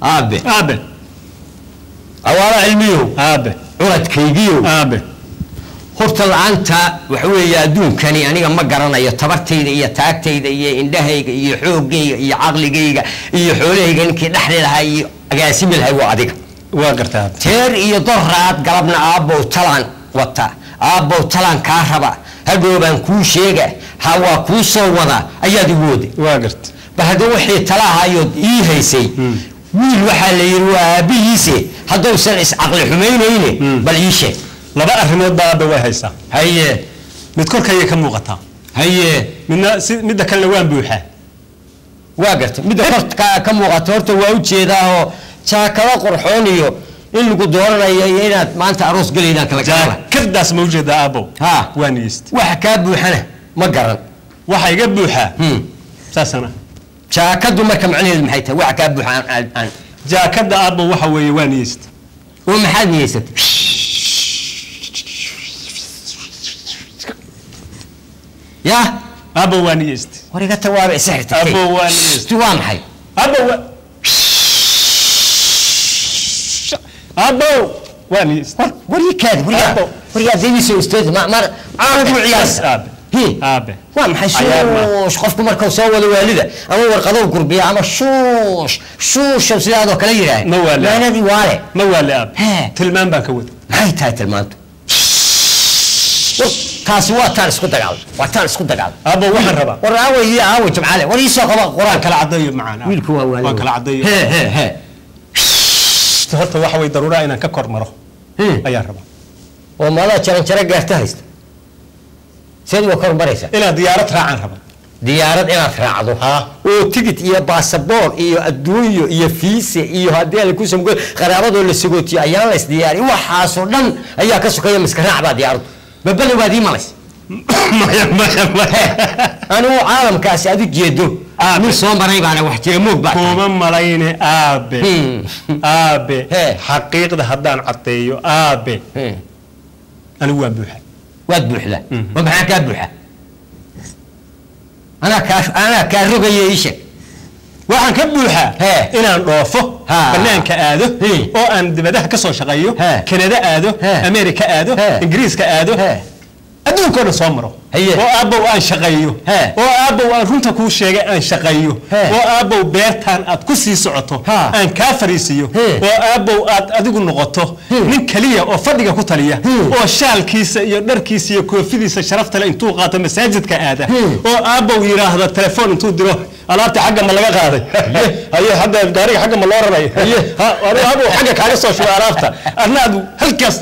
Aabe. Aabe. Awaala cilmiyow. Aabe. Curadkaygiyow. Aabe. Horta la'aanta waxa weeye adduunkani aniga ma garanayo tabartayda iyo taagtayda iyo indhahayga iyo xooggayga iyo caqligayga iyo xoolahayga ninkii dhexli lahaa iyo agaasimi lahay waa adiga. Waa gartaa aabe. Teer iyo doraad galabna aabbow talaan wata, aabbow talaan kaa raba, hadhow baan kuu sheega, ha waa kuu soo wada ayaad igu wada. Waa garta. Bal haddii wixii tala ahayood ii haysay wiil waxaa la yidhi waa aabbihiise haddausan iscaqli xumaynayne bal ii sheeg. Laba arrimood baa aabe way haysaa. Haye. Mid korkayay ka muuqataa. Haye. Midna si midda kalena waan buuxaa. Waa gartay. Midda korka ka muuqata horta waa u jeedaa oo jaakado qurxoon iyo in lagu dooranayo iyo inaad maanta aroos gelaydaan kala garana. Jaakadaas ma ujeedaa aabow? Ha. Waa niyeyst. Waxa kaa buuxana ma garan. Waxa iga buuxaa. Saasana. Jaakadu marka macnaheedu maxay tahay? Waxa kaa buuxa aan jaakada aabbow waxa weeye waa niyeyst. Oo maxaad niyeysatay? Ya aabbow waa niyeyst. War iga tag waaba isixirtay. Aabbow waa niyeyst. Waa maxay? Aabbow waa aabbow waa niyeyst. War ii kaadi, war yaa. War yaa deebiisa ustaad ma mar aad u ciyaas. Aabe. Aabe. Waa maxay shuush qofku markuu soo wado waalida ama warqado gurbiya ama shuush shuush sidaadoo kale yidhaah. Ma waale. Maanadii waale. Ma waale aabe. Tilmaan baan ka wada. Maxay tahay tilmaantu? Taasi waa taan isku dagaal. Waa taan isku dagaal. Aabbo waxaan rabaa. War aawo iyo aawo Jimcaale. War ii soo qaba quraan kala cadeeyo macaan. Wiilku waa waale. Waan kala cadeeyo. He he he. Horta waxa way daruura inaan ka kor maro. Ayaan rabaa. Oo maadaa jaran jara gaarta haysta. Seed waa kor maraysaa. Inaad diyaarad raacaan rabaa. Diyaarad inaad raacdo. Oo tigit iyo baasaboor iyo adduunyo iyo fiise iyo haddii aan ku samgo qaraabadoo la sagootiyo ayaan la isdiyaari waxaasoo dhan ayaa ka sokaya miska raac baa diyaaraddu. Babali waad ii malays. Maya maya maya. Anigu caalamkaasi aad u jeedo nin soo maray baana wax jira moog baa. Kuma malayne aabe. Aabe. Xaqiiqda haddaan caddeeyo aabe. Anigu waan buuxa. Waad buuxdaa. Ma maxaa kaa buuxa? Anaa kaa rogaya ii sheeg. Waxaan ka buuxaa inaan dhoofo banaanka aado oo aan dibadaha ka soo shaqeeyo, Kanada aado, Ameerika aado, Ingiriiska aado, adduunka oo dhan soo maro. Oo aabbow aan shaqeeyo. Oo aabbow aan runta kuu sheegay aan shaqeeyo. Oo aabbow beertaan aad ku sii socoto aan kaa fariisiiyo. Oo aabbow aad adigu noqoto nin kaliya oo fadhiga ku taliya oo shaalkiisa iyo dharkiisa iyo koofidiisa sharafta leh intuu qaato masaajidka aada. Oo aabbow yiraahdo telefoon intuu diro alaabta xagga ma laga qaaday. Haye hadda gaariga xagga ma loo raray. Ha aabbow xagga kaaga soo shubay alaabta. Adna aad halkaas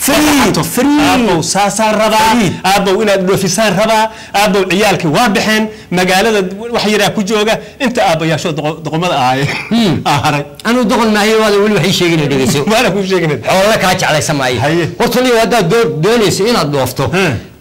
free free. Aabbow saasaan rabaa. Aabbow inaad dhoofisaan rabaa. Aabbow ciyaalkii waa baxeen magaalada wax yaraa ku jooga inta aabbayaasho doqomada ahaayeen haray. Anuu doqon maayo waada weli waxay sheegin dhegeyso. Waana kuu sheegin. Xoolo kaa jeclaysan maayo. Horta nin haddaad doonayso inaad dhoofto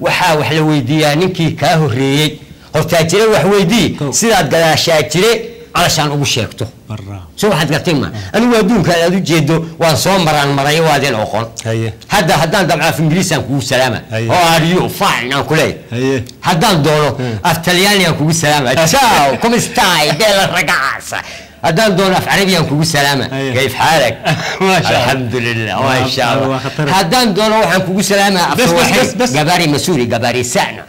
waxaa wax la weydiiyaa ninkii kaa horreeyey. Hortaa jire wax weydii sidaad gadaashaa jire calashaan ugu sheegto. Soo waxaad gartay ma anigu adduunka aad u jeedo waan soo maraan maray waadeen oqon. Hadda haddaan damco af ingiriis aan kugu salaama oo are you fine aan ku leeyahay. Haddaan doono af talyaani aan kugu salaama ciao come stai bella ragazza. Haddaan doono af carabi aan kugu salaama kayf xaalak alxamdulillah ma sha Allah. Haddaan doono waxaan kugu salaamaa af gabaari masuuri gabaari sacna.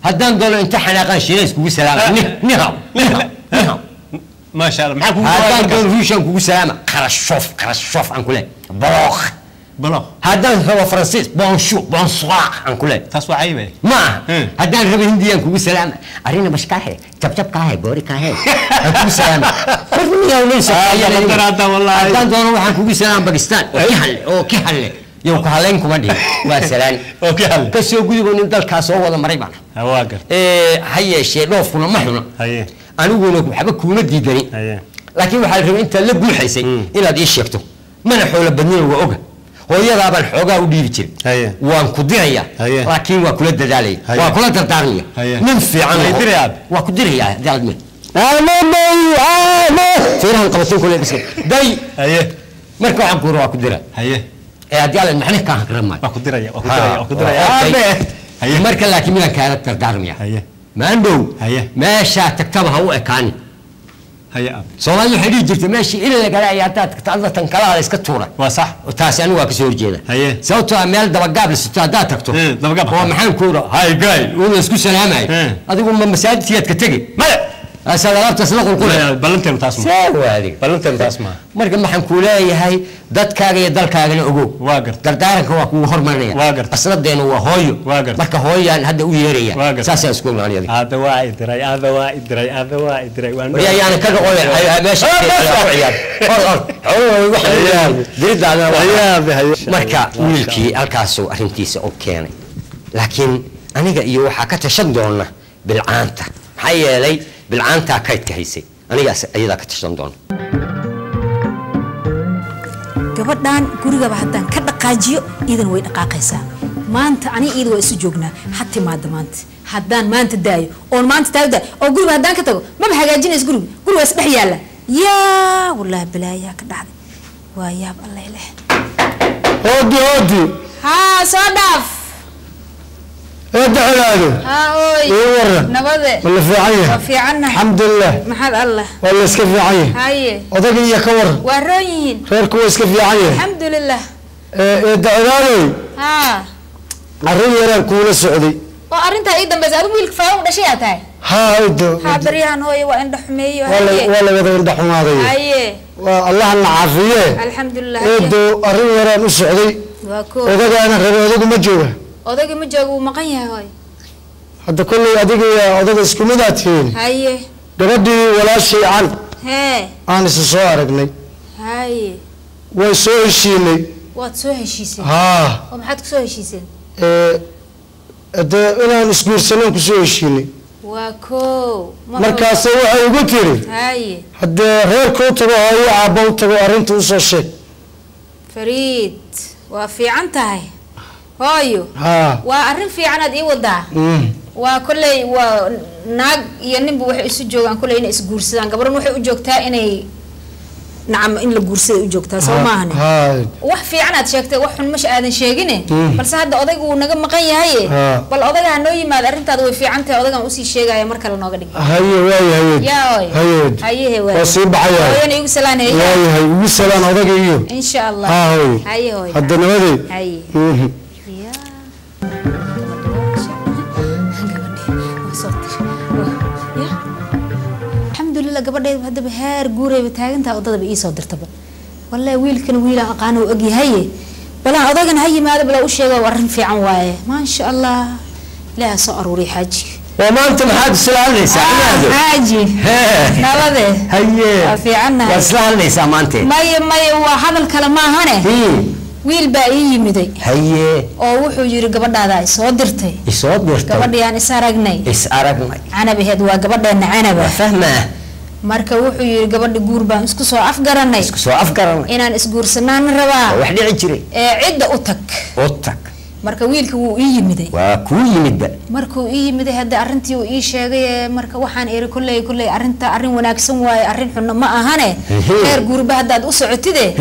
Haddaan doono inta xanaaqaan shiinays kugu salaama nihaw nihaw nihaw. ما شاء الله معك. هذا دون روشان كوكو سلامة قرشوف قرشوف عن كله بلوخ بلوخ. هذا هو فرنسيس بونشو بونسوار عن كله تسوى عيبة ما هذا الربي هندي عن كوكو سلامة أرينا مش كاهي جب جب كاهي بوري كاهي عن كوكو سلامة فرنيا وليس والله. هذا دون عن كوكو سلامة باكستان أو كهل أو كهل Yow ku halayn kuma dhihin, waa salaan. Oo ki halle. Ka soo gudubo, nin dalkaa soo wada maray baan. Waa garta. Ha yeeshee dhoofkuna ma xuna. Haye. Aniguna waxba kuuma diidani. Haye. Laakiin waxaa la rabay intaad la guuxaysay inaad ii sheegto. Mana xoolo badnina, waa oga, hooyadaabaan xoogaa u dhiibi jiray. Haye. Waan ku dirayaa. Haye. Laakiin waa kula dadaalaya. Haye. Waa kula dardaarmaya. Haye. Nin fiican Way noqo. dirayaa abe? Waa ku dirayaa daalme feerahan qabatin kule bis day. Haye. Marka waxaan ku waa ku dira. Haye. Ee haddii alla maxna kaa hakran maayo. Waa ku diraya, waa ku diraya, waa ku diraya aabe. Haye. Marka laakiin midaan kaala dardaarmaya. Haye. Maandhow. Haye. Meeshaa tagtaba ha u ekaanin. Haye aabe. Soomaalidu waxay dhihi jirtay meeshii in lagala ayaa haddaad tagto adna tan kalaha la iska tuura. Waa sax. Taasi anigu waa kasoo horjeeda. Haye. Sababtoo ah meel dabagaab la sito haddaad tagto dabagaab. Oo maxaan ku ura hay gay uuna isku salaamayo. Adigu ma masaajidkiyaad ka tegi maya. Asaad alaabtaas la qulqulay. Ballanteenu taas ma see waa adiga. Ballanteenu taas ma. Marka maxaan ku leeyahay, dadkaaga iyo dalkaagana ogow. Waa garta. Dardaaranka waa kugu hormarinaya. Waa garta. Asladeenu waa hooyo. Waa garta. Marka hooyaan hadda u yeeraya. Waa garta. Saasaan isku imaanay adiga. Aabbe waa idiray, aabe waa idiray, aabe waa idiray, waan wari ayaana ka noqon meesha ku ciyaar or or xooluhu waxay diridaadana waa. Haye aabe, haye. Marka wiilkii halkaasuu arrintiisa u keenay, laakiin aniga iyo waxaa ka tashan doona bilcaanta, maxaa yeelay bilcaantaa kaydka haysay, anigaas iyadaa ka tashan doona. Gabadhan gurigaba haddaan ka dhaqaajiyo iidan way dhaqaaqaysaa maanta. Ani iida waa isu joognaa, ha timaada maanta. Haddaan maanta daayo oon maanta taago daayo oo guriga haddaan ka tago, maba hagaajinayso guriga, guriga waa isdhex yaalla. Yaa wallaahi, balaayaa ka dhacday, waa yaab alleh leh. Hoodi hoodi. Haa, soo dhaaf. Eedda colaado. Haa ooy. Ii waran. Nabade. Ma la fiican yahay? Waa fiicannahay. Alxamdulilah. Maxaad allah. Waa la iska fiican yahay. Haye. Odaga iyo ka waran? Waa roon yihiin. Reerku waa iska fiican yahay. Alxamdulilah. Eedda colaadoy. Haa. Arrin yaraan kuula socday. Oo arrintaa ii dambaysa, adigu wiilka faaruq dhashay aa tahay? Haa eeddo. Haa, baryahan hooye waa indha xumeeyo. Waa la wada indha xumaaday. Haye. Waa allaha na caafiye. Alxamdulilah. Eeddo, arrin yaraan u socday. Waa koo. Odagaana rabay, odagu ma jooga? Odayga ma jooga, wuu maqan yahay hooy. Hadda kolley adiga iyo odaga isku mid aad tihiin. Haye. Gabadhii walaashay can hee aan isa soo aragnay. Haye. Way soo heshiinay. Waad soo heshiiseen? Haa. Oo maxaad ku soo heshiiseen? Dee inaan isguursanaan kusoo heshiinay. Waa koo. Markaase waxay igu tiri, haye, haddee reerka u tago, hooyo aabba u tago, arrinta usoo sheeg. Fariid, waa fiican tahay hooyo. Haa. Waa arrin fiicanaad ii wadaa. Waa kolley waa naag iyo ninba waxay isu joogaan kolley inay isguursadaan. Gabadhan waxay u joogtaa inay nacam in la guursaday u joogtaa, soo maahane? Haa. Wax fiican aad sheegtay, wax xun masha aadan sheegine. Balse hadda odaygu wuu naga maqan yahaye. Bal odaga ha noo yimaado, arrintaada way fiican tahay, odagaan usii sheegaya, mar kale nooga dhig. Haye, waayahay. Yaa oy. Haye. Hayehe waay. Waa sii baxayaa. Hooyana igu salaan heya. Waayahay, ugu salaan odaga iyo. Insha Allah. Haa hooyo. Haye hooy. Hadda nabaday. Haye. Yaa. Alxamdulilah, gabadheed haddaba heer guurayba taagantaha, odadaba iisoo dirtaba. Wallahi wiilkan wiilaan aqaano uu ogyahaye, balaan odagan ha yimaado, balaa u sheega, waa arrin fiican waaye. Maasha Allah, ilaaha soo aruuriya xaajiga. Oo maanta maxaad isla hadlaysaa cibaado? Xaaji. Hee. Nabade. Haye. Waa fiicannahay. Waad isla hadlaysaa maante? Maya maya, waa hadal kale maahane. Wiil baa ii yimiday. Haye. Oo wuxuu yiri gabadhaada ay soo dirtay. Isoo dirtay. Gabadhii aan is aragnay. Is aragnay. Canab aheed, waa gabadheena Canaba. Fahmaa. Marka wuxuu yiri gabadha guur baan isku soo afgaranay. Isku soo afgaranay. Inaan isguursanaana rabaa. Waa wax dhici jiray. Ee cidda u tag. U tag. Marka wiilka wuu ii yimiday. Waa kuu yimidba. Markuu ii yimiday hadda arrintii uu ii sheegay, ee marka waxaan iri kolley kolley arrinta arrin wanaagsan waaye, arrin xunna ma ahane. Reer guurba haddaad u socotide.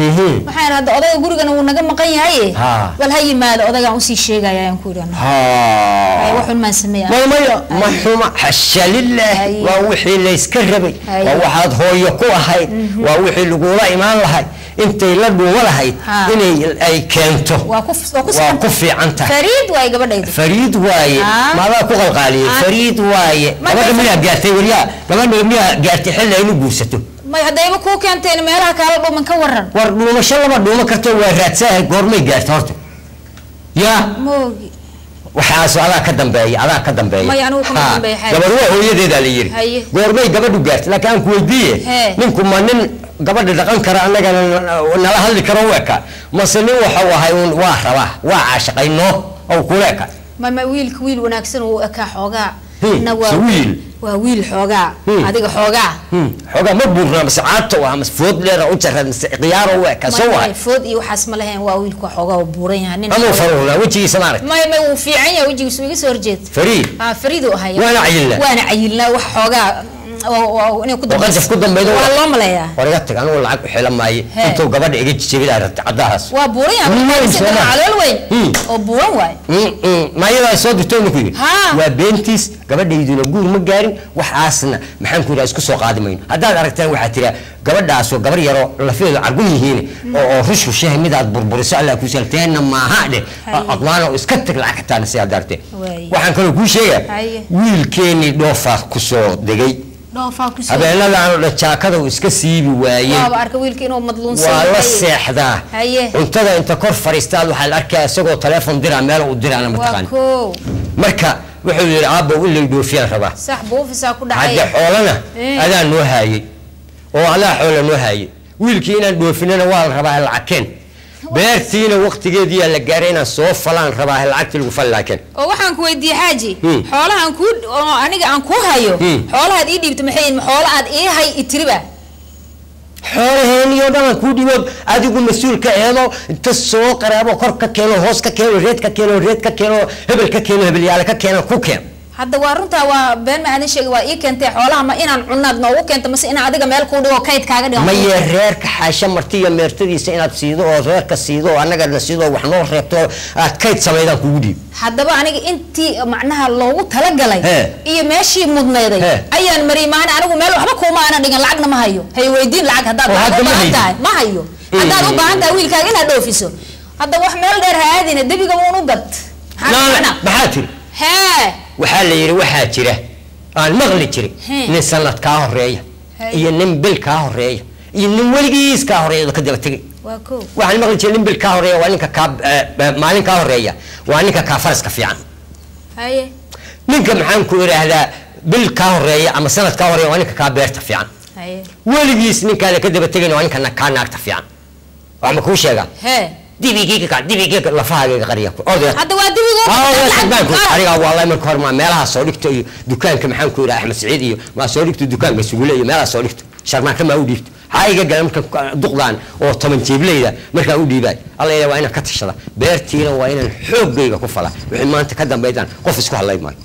Waxaan iri hadda odayga gurigana wuu naga maqan yahay. Bal ha yimaado odagaan usii sheegaya ayaan ku idhi. Haa. Wax xun maan sameeya? Maya maya, ma xuma, xasha lillaah. Haye. Waa wixii layska rabay. Haye. Waa waxaad hooyo ku ahayd, waa wixii lagula imaan lahay intay la dhuuma lahayd inay ay keento. Waa ku waa ku waa ku fiican tahay. Fariid waaye gabadhaydu. Fariid waaye. Maadaa ku qalqaaliyey? Fariid waaye. Gabadha miyaa gaartay wariyaa? Gabadha miyaa gaartay xilli ay inu guursato? May, haddayba kuu keenteen meelaha kaala dhuuman ka waran. War dhuumasho lama dhuuma karto, waa raadsaahay. Goormay gaartay horta yaa? Moogi. Waxaas adaa ka dambeeya, adaa ka dambeeya. Maya, anigu kama dambeeyo, xaaji. Gabadh waa hooyadeedaa la yiri. Haye. Goormay gabadhu gaartay? Laakiin aan ku weydiiye, Hee. ninku ma nin gabadha dhaqan kara annagana nala hadli karo u eka mase nin waxau ahay uun waa rabaa waa caashaqayno oo kula eka ma wiilka wiil wanaagsan uu ekaa xoogaa na waa wiil waa wiil xoogaa adiga xoogaa xoogaa ma buurnaa mase caabta u ah mase food dheera u jarad mase khiyaaro u eka soo waay food iyo waxaas ma lahayn waa wiilku xoogaa oo buuran yahay nin amuu faruurnaa wejigiisa maarag may wuu fiican yahay wejigiisu iga soo horjeed fariid fariid uu ahay waana cayilnaa waana cayilnaa wax xoogaa inay ku dambayso qanjaf ku dambaydo waa loo maleeyaa war iga tag anigu lacag u xilan maaye intuu gabadha iga jijebinaa rabta caddahaas waa buuran yahay calool weyn oo buuran waay maayadaa soo dirto ninku yidhi waa beentiis gabadhayduna guur ma gaarin waxaasna maxaan ku yidhaha isku soo qaadi mayno haddaad aragtaan waxaa tiraa gabadhaasoo gabar yaroo lafeedu cargun yihiin oo rush rushaha midaad burburiso allah kuu salteenna maaha dheh aqwaano iska tag lacag xataana si aad aragtee waxaan kaloo kuu sheegaa wiilkeenii dhoofaa ku soo degay habeenadaanu dhan jaakada uu iska siibi waayey waa la seexdaa cuntada inta kor fadhiistaad waxaa la arkaa isagoo taleefon diraa meel u diraana mataqaan marka wuxuu yidhi aabbow in lay dhoofiyaan rabaa hadde xoolana adaa noo haayey oo adaa xoola noo haayey wiilkii inaan dhoofinana waa la rabaa lacag keen beertiina waqtigeediyaa la gaaray inaan soo falaan rabaa lacagtii lagu fali laakiin oo waxaan ku weydiiyey xaaji xoolahan ku oo aniga aan ku hayo xoolahaad ii dhiibto maxay yihiin xoola aad ii hay itiriba xoolaheeniyo dhan aan kuu dhiibo adigu mas-uulka eedo inta soo qaraabo kor ka keeno hoos ka keeno reed ka keeno reed ka keeno hebel ka keeno hebelyaale ka keeno ku keeno hadda waa runtaa waa been ma aadan sheegay waa ii keentay xoolaha ma inaan cunaad noogu keento mase inaan adiga meel kuu dhigo kayd kaaga dhigo maye reerka xaasha marti iyo meertadiisa inaad siido oo reerka siido oo annagana siido oo wax noo reebto aad kayd samaydaan kugu dhiib haddaba aniga intii macnaha loogu talagalay iyo meeshii mudnayday ayaan mariyay maana anigu meel waxba kuuma aanan dhigan lacagna ma hayo hay weydiin lacag haddaad u baahan tahay ma hayo haddaad u baahan tahay wiilkaaga inaad dhoofiso hadda wax meel dheer ha aadina debiga uun u gad maxaa tiri hee waxaa la yidhi waxaa jira aan maqli jirin nin sanad kaa horeeya iyo nin bil kaa horeeya iyo nin weligiis kaa horeeya ka daba tegay waxaan maqli jiray nin bil kaa horeeya waa ninka kaa maalin kaa horeeya waa ninka kaa faraska fiican ninka maxaan ku idhaahdaa bil kaa horeeya ama sanad kaa horeeya waa ninka kaa beerta fiican weligiis ninkaada ka daba tegayna waa ninka kaa naagta fiican wax ma kuu sheegaa dibigiiga dibigiiga lafahaaga qariya hadda waa dibigo aniga wallahi marka hore ma meelaha soo dhigto iyo dukaanka maxaan ku yidhaha Axmed Saciid iyo ma soo dhigto dukaanka Sugule iyo meelaha soo dhigto sharmaanka ma u dhiibto ha iga galan marka duqdaan oo 10 jeebleyda markaa u dhiibay alla ilaa waa inaan ka tashada beertiina waa inaan xoogayga ku fala wixii maanta ka dambeydaan qof isku hadlay maayo.